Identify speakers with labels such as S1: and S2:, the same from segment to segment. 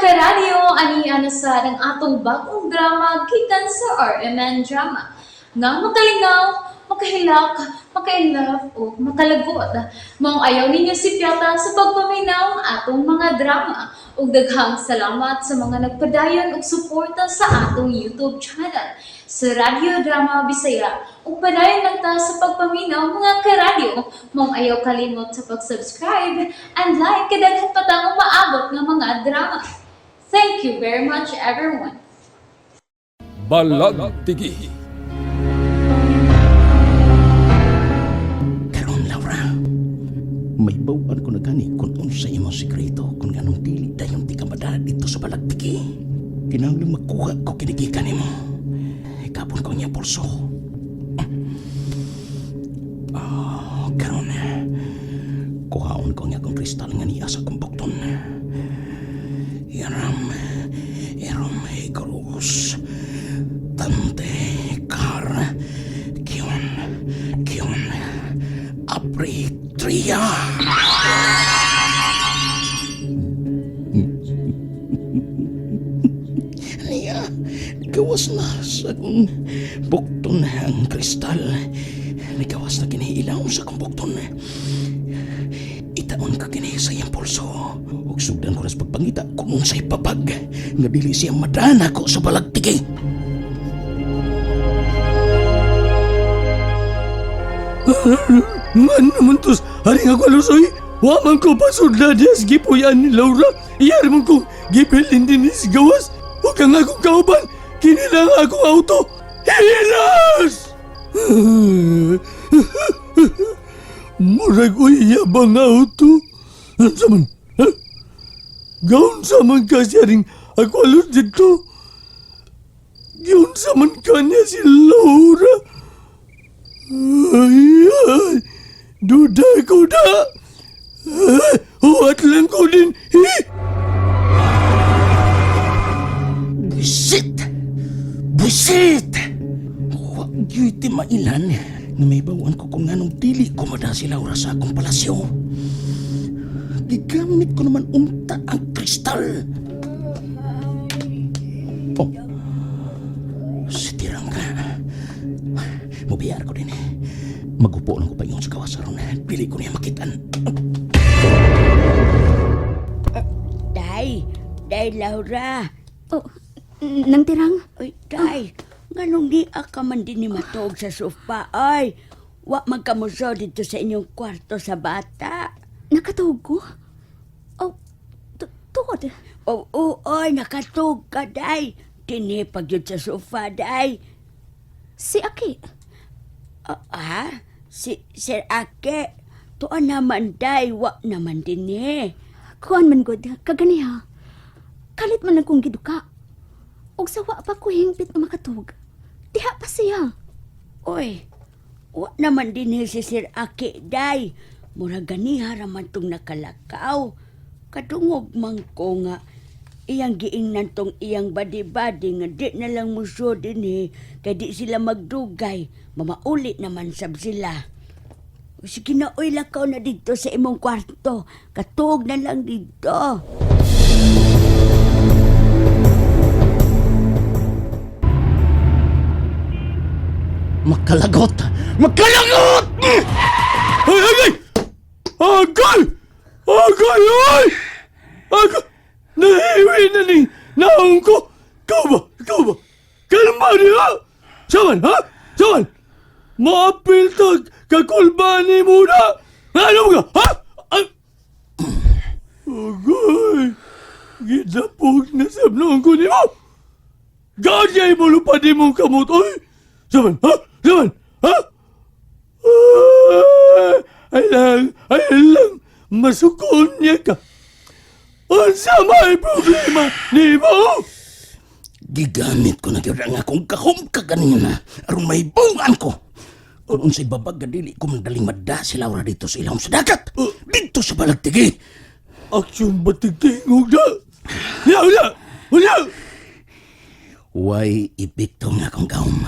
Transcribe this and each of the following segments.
S1: Karadyo, ani ana sa ang atong bagong drama gikan sa RMN Drama. Nga makalingaw, makahilak, makainlove o makalagot. Maong ayaw ninyo sipyata sa pagpaminaw ang atong mga drama. Ug daghang salamat sa mga nagpadayon og suporta sa atong YouTube channel sa Radyo Drama Bisaya. Ug padayon lang ta sa pagpaminaw, mga karadyo. Maong ayaw kalimot sa pag-subscribe and like kay daghan pa tang umaabot nga mga drama. Thank you very much, everyone.
S2: Balagtigi.
S3: Karon, Laura, may bawaan ko na gani kung unsa imong sikreto kung anong dili dayon di ka madala dito sa Balagtigi. Kinahanglan makuha ko kinigikan nimo. Ikapon ko niya pulso. Ah, karon kuhaon ko niya akong kristal nga niya sa akong bukton. Iram, irom, ikrus, tante, kar, kion, kion, apri, tria. Niya, gawas na sa akong bukton ang kristal. Nagawas na kinihilaw sa akong bukton. Itaon ka kini sa iyang pulso. Ug sugdan ko na sa pagpangita kung unsay babag nga dili siya madana ko sa Balagtigi.
S4: Man naman tos, haring ako alusoy. Wa man ko pasudla diya sa gipuy-an ni Laura. Iyar man ko gibilin din ni gawas. Huwag kang akong kauban. Kini lang akong auto. Hilas! Murag uy, bang auto? Ano man? Ha? Gaun sa man kasi haring ako alos dito. Gaun sa man kanya si Laura. Ay, ay, duda ko na. Ay, huwat lang ko din. Hi!
S3: Buisit! Buisit! Wa gyud ti mailan nga may bawaan ko kung nganong dili ko mada si Laura sa akong palasyo. Gigamit ko naman unta ang kristal. Oh, si Tirangga. Mubiyar ko din eh. Magupo lang ko pa ingon sa gawas aron. Dili ko niya makitaan.
S5: Day, Day Laura.
S6: Oh, nang Tirang?
S5: Uy, Day, nganong di ka man din ni matuog sa sofa, ay. Wa man kamuso dito sa inyong kwarto sa bata.
S6: Nakatuog ko? Oh, tuod.
S5: Oo, oy, nakatuog ka, Day. Tinipag yun sa sofa, Day.
S6: Si Aki.
S5: Ah, ha? Si Sir Ake. Tuan naman, Day. Wa naman din eh.
S6: Kuan man gud, kaganiha. Kalit man lang kong giduka. Og sa wa pa ko hingpit nga makatuog. Diha pa siya.
S5: Oy, wa naman din eh si Sir Ake, Day. Mura ganiha raman tong nakalakaw. Kadungog man ko nga iyang giingnan tong iyang badi-badi nga di na lang muso din eh. Kay di sila magdugay. Mamauli naman sab sila. Sige na, oy, lakaw na dito sa imong kwarto. Katuog na lang dito.
S3: Makalagot! Makalagot!
S4: Ay, ay, ay! Agay! Agay, ay! Agay! Nahiwi na ni naong ko! Ikaw ba? Ikaw ba? Kalma niya! Saman, ha? Saman! Maapil ta kakulbani muna! Ano mo ka? Ha? Ay! Agay! Gidapog na sa noong ko ni mo! Gagay mo lupad ni mong kamot! Ay! Saman, ha? Saman, ha? Ah, ay lang, ay lang, masukon niya ka. Unsa may problema nimo?
S3: Gigamit ko na gyud ang akong kahom kaganina aron mahibungan ko. Kung unsay babag nga dili ko madaling madda si Laura dito sa ilawom sa dagat. Dito sa Balagtigi.
S4: Aksyon batigtingog na? Ya, ya, ya!
S3: Way epekto nga akong gahom.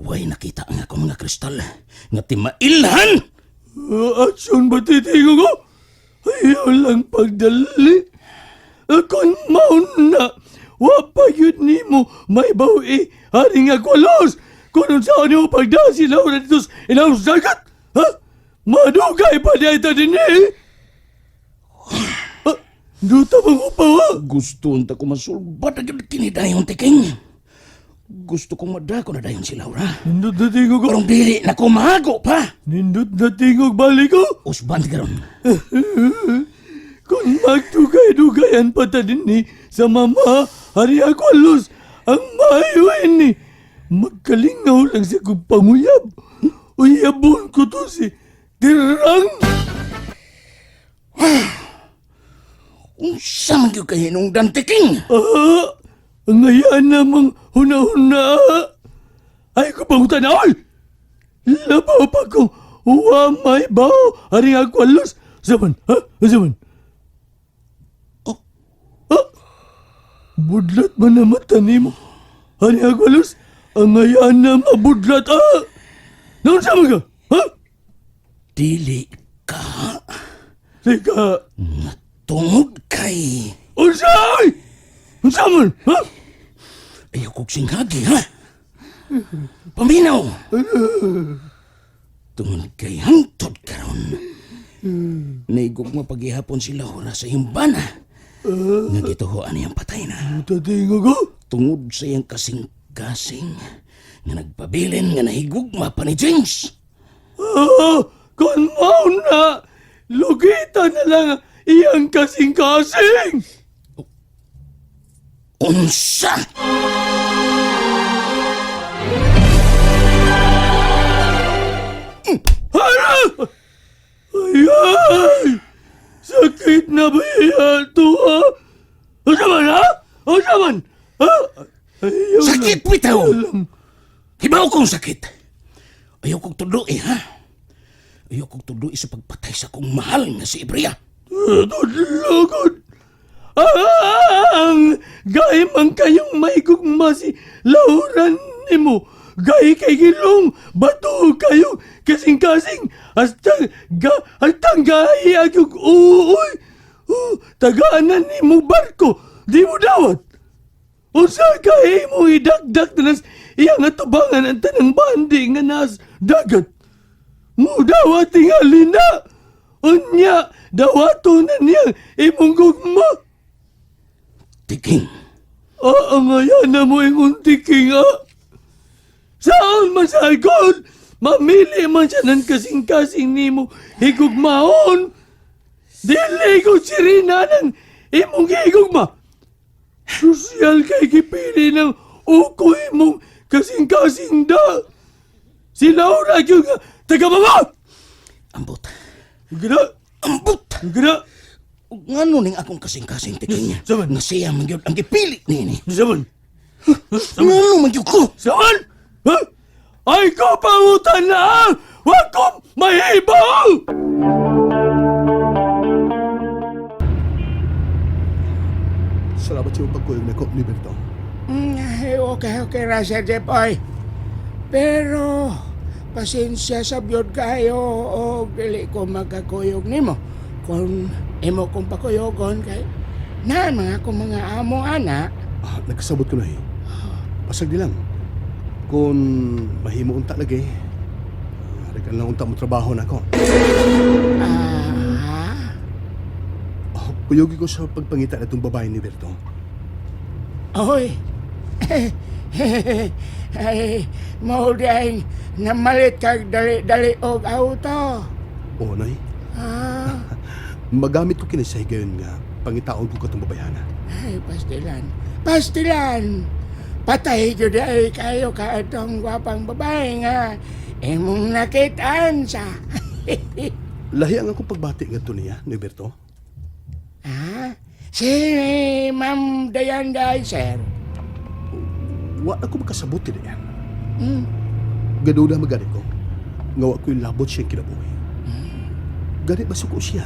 S3: Way nakita ang akong mga kristal nga timailhan.
S4: Aksyon batitingog ko? Ayaw lang pagdali. Kung maon na, wa pa yun nimo may bawi hari nga kwalos. Kung unsaon nimo pagdala si Laura dito sa ilawom sa dagat, ha? Madugay pa diay ta dinhi. Ah, duta bang upaw, ha?
S3: Gusto unta ko masulbad na gyud kini dayon, Tiking. Gusto kong madako na dayon si Laura.
S4: Nindot na tingog ko.
S3: Karong dili na ko mahago pa.
S4: Nindot na tingog balik ko.
S3: Usban karon.
S4: Kung magdugay-dugayan pa ta dinhi sa mama, hari ako alos, ang maayo ini. Magkalingaw lang sa kong panguyab. Uyabon ko to si Tirang.
S3: Unsa man gyud kay hinungdan, Tiking?
S4: Ah, ang ngayon namang huna-huna. Ay ko pangutan ay! Labaw pa kong uwa may bao, hari ako alos. Saman, ha? Saman?
S3: Oh.
S4: Ah, budlat man na mata nimo. Hari ako alos, ang ngayon na mabudlat, ah! Naon sa mga? Ha?
S3: Dili ka
S4: Teka,
S3: tungod kay
S4: unsa ay? Unsa man? Ha?
S3: ayaw kog singhagi, ha? Paminaw. Tungod kay hangtod karon. Naigog mapagihapon si Laura sa imbana. Nga gituhoan niyang patay na.
S4: Tatingog ko?
S3: Tungod sa iyang kasing-kasing nga nagpabilin nga nahigugma pa ni James.
S4: Ah, kung mao na, lugita na lang iyang kasing-kasing.
S3: Unsa?
S4: Hala! Ay, ay! Sakit na ba iya to, ha? Unsa man, ha? Unsa man? Ha? Ayaw
S3: Sakit
S4: lang.
S3: bitaw!
S4: Alam.
S3: Hibaw kong sakit. Ayaw kong tudloi, ha? Ayaw kong tudloi sa pagpatay sa kong mahal nga si Ibria.
S4: Tudlugod! Ang gay man kayong maigugma si Laura nimo. Gay kay gilong bato kayo kasing-kasing hasta ga hasta gay agyog uoy. Oh, tagaanan nimo barko di mo dawat. Unsa kay mo idakdak na nas iyang atubangan ang tanang bandi nga nas dagat. Mudawat tingali na. Unya, dawato na niya imong gugma.
S3: Tiking,
S4: Oo nga yan na mo ingon tiking ah. Saan man sa alcohol? Mamili man siya ng kasing-kasing nimo higugmaon. Dili ko si Rina ng imong higugma. Sosyal kay gipili ng ukoy mong kasing-kasing da. Si Laura yung taga-baba!
S3: ambot.
S4: Gina,
S3: Ambot!
S4: gina,
S3: Ug ngano ning akong kasing-kasing tiking?
S4: Saman.
S3: Nga siya man gyud ang gipili niini.
S4: saman,
S3: Ngano man gyud ko?
S4: saman! Ha? Ay ko pangutan na! Wa ko mahibaw!
S2: Salamat sa iyong pagkuyog na ko, Liberto.
S7: Ay, okay, okay ra, Sir Jeff, oy. Pero, pasensya sa biyod kayo o dili ko magkakuyog nimo. Kung imo kong pakuyogon kay na mga akong mga amo ana.
S2: Ah, nagkasabot ko na eh. Pasag di lang. Kung mahimo unta lagi, harikan lang unta mo trabaho na ako.
S7: Ah,
S2: Oh, kuyogi ko sa pagpangita na itong babae ni Berto.
S7: oy. Ay, mao dahil namalit kag dali-dali og auto.
S2: Oo, Noy.
S7: Ah,
S2: Magamit ko kini sa higayon nga pangitaon ko katong babayhana.
S7: ay, pastilan. Pastilan! Patay gyud ay kayo ka atong gwapang babae nga imong nakitaan sa.
S2: Lahi ang akong pagbati ngadto niya, ni Berto.
S7: Ha? Si Ma'am Dayan Day, sir.
S2: Wa na ko makasabot kini yan.
S7: Hmm.
S2: Gaduda magani ko. Nga wa ko'y labot siyang kinabuhi. Gani basuko siya.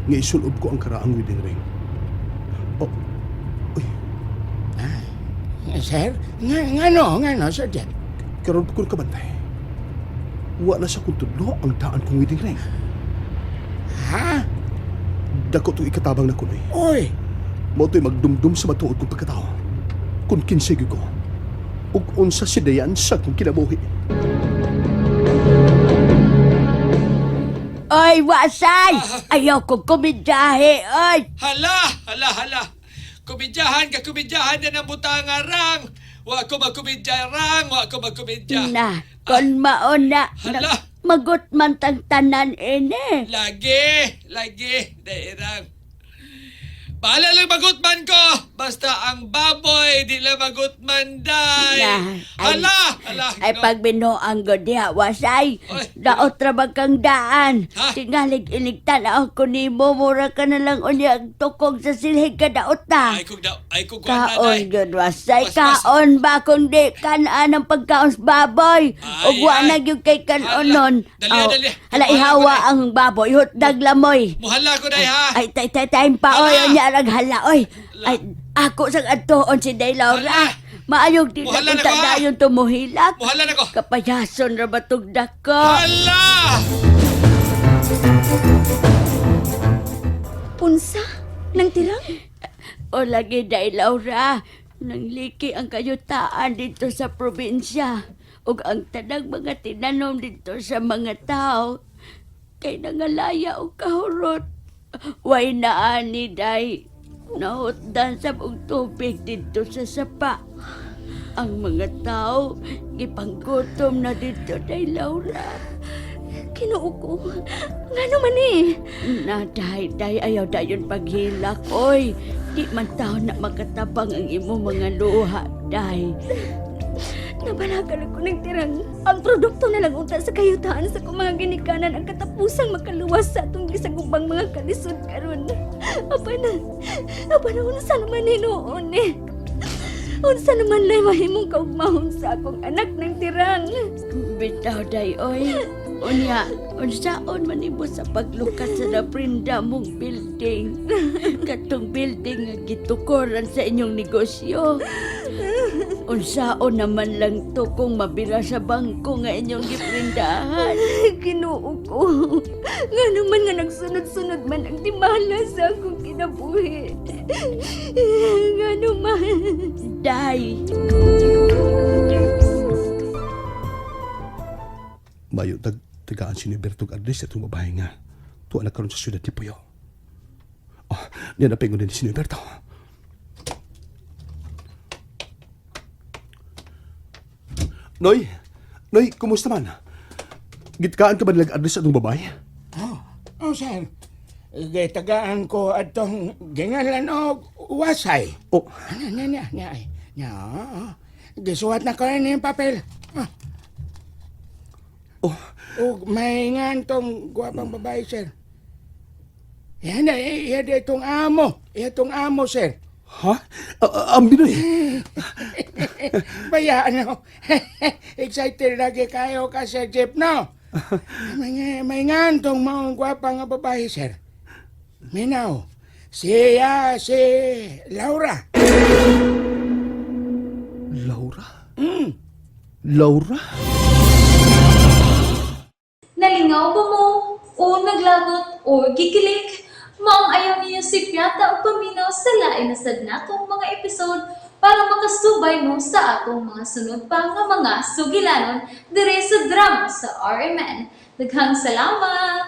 S2: Nga isulob ko ang karaang wedding ring. Oh, uy,
S7: Sir, nga, nga no, sir Jeff.
S2: karon pa ko kabantay. Wa na sa kong tudlo ang daan kong wedding ring.
S7: Ha?
S2: Dako to ikatabang na kunoy.
S7: Uy,
S2: Mao to'y magdumdum sa matuod kong pagkatao. Kung kinsay gyud ko, ug unsa si Dayan sa akong kinabuhi.
S5: Oy, wasay! Ayaw ko kumidyahe, oy!
S8: Hala, hala, hala. Kumidyahan ka, kumidyahan na ng butanga rang. Wa ko magkumidya rang, wa ko magkumidya.
S5: Na, kon maon na,
S8: Hala.
S5: na magot man tang tanan ini.
S8: Lagi, lagi, dairang. Bahala lang magutman ko. Basta ang baboy, di lang magutman day.
S5: Na, ay-
S8: Hala, hala.
S5: Ay
S8: Ginoo.
S5: pag binuang ko diha, wasay,
S8: Oy.
S5: daot ra ba kang daan?
S8: Ha?
S5: Tingalig iligtan ako nimo, mura ka na lang unya ang tukog sa silhig ka daot ta.
S8: Ay kung daw, ay kung kuwan na
S5: Kaon
S8: day.
S5: gyud wasay,
S8: Pas- pas-
S5: kaon ba kung di kanaan ang pagkaon sa baboy?
S8: Ay,
S5: Ug wa
S8: ay.
S5: na gyud kay kanonon.
S8: Hala, dali,
S5: Aw,
S8: dali.
S5: Hala
S8: Wala
S5: ihawa
S8: ko, day.
S5: ang baboy, hutdag lamoy.
S8: Muhala ko day ha.
S5: Ay, tay, tay, tay, pa, oy,
S8: Hala!
S5: unya, hala, oy. Ay, ako sang adtoon si Day Laura.
S8: Hala!
S5: Maayog di na
S8: Muhala
S5: kung
S8: na ko, ha?
S5: tadayon tumuhilak.
S8: Muhala na ko.
S5: Kapayason ra ba tugdak ko?
S8: Hala!
S6: Unsa? Nang tirang?
S5: O lagi, Day Laura. Nangliki ang kayutaan dito sa probinsya. Ug ang tanang mga tinanom dito sa mga tao. Kay nangalaya og kahurot. Way na ani, Day. Nahutdan sa og tubig dito sa sapa. Ang mga tao, gipanggutom na dito, Day Laura.
S6: Kinuo ko. Ngano man eh?
S5: Na, day, day, ayaw dayon paghilak, oy. Di man tao na makatabang ang imo mga luha, day.
S6: Nabalagal ko ng tirang. Ang produkto na lang unta sa kayutaan sa kong mga ginikanan ang katapusang makaluwas sa atong gisagubang mga kalisod karon. Apan, apan unsa naman hinuon eh. Unsa naman lay mahimong kaugmahon sa akong anak ng tirang.
S5: Bitaw, day, oy. Unya, unsaon man nimo sa paglukas sa naprinda mong building. Katong building nga gitukoran sa inyong negosyo. Unsaon naman lang to kung mabira sa bangko nga inyong giprindahan.
S6: Ginoo ko. Nga naman nga nagsunod-sunod man ang timala sa akong kinabuhi. Nga naman.
S5: Day,
S2: Mayo tag tagaan si Berto og address atong babae nga tuwa na karon sa syudad ni Puyo. Oh, niya na pingon din si Berto. Noy, Noy, kumusta man? Gitkaan ka ba nilag address atong babae?
S7: Oh, oh sir. Gitagaan ko atong gingalan og wasay.
S2: Oh,
S7: Ano, nya, nya, nya, ay. Nya, oh. Gisuwat na ko ini yung papel. Ah,
S2: oh,
S7: ug may ngan tong gwapang babae, sir. Yan na, iya di itong amo. Iya itong amo, sir.
S2: ha? Ang binoy.
S7: Baya, ano, excited lagi kayo ka, Sir Jeff, no? May ngan tong maong gwapa nga babae, sir. Minaw, siya si Laura.
S2: Laura? Laura?
S1: Nalingaw ba mo? O naglagot o gikilig? Maong ayaw niyo si Piata o paminaw sa lain na sad natong mga episode para makasubay mo sa atong mga sunod pa nga mga sugilanon dire sa drama sa RMN. Daghang salamat!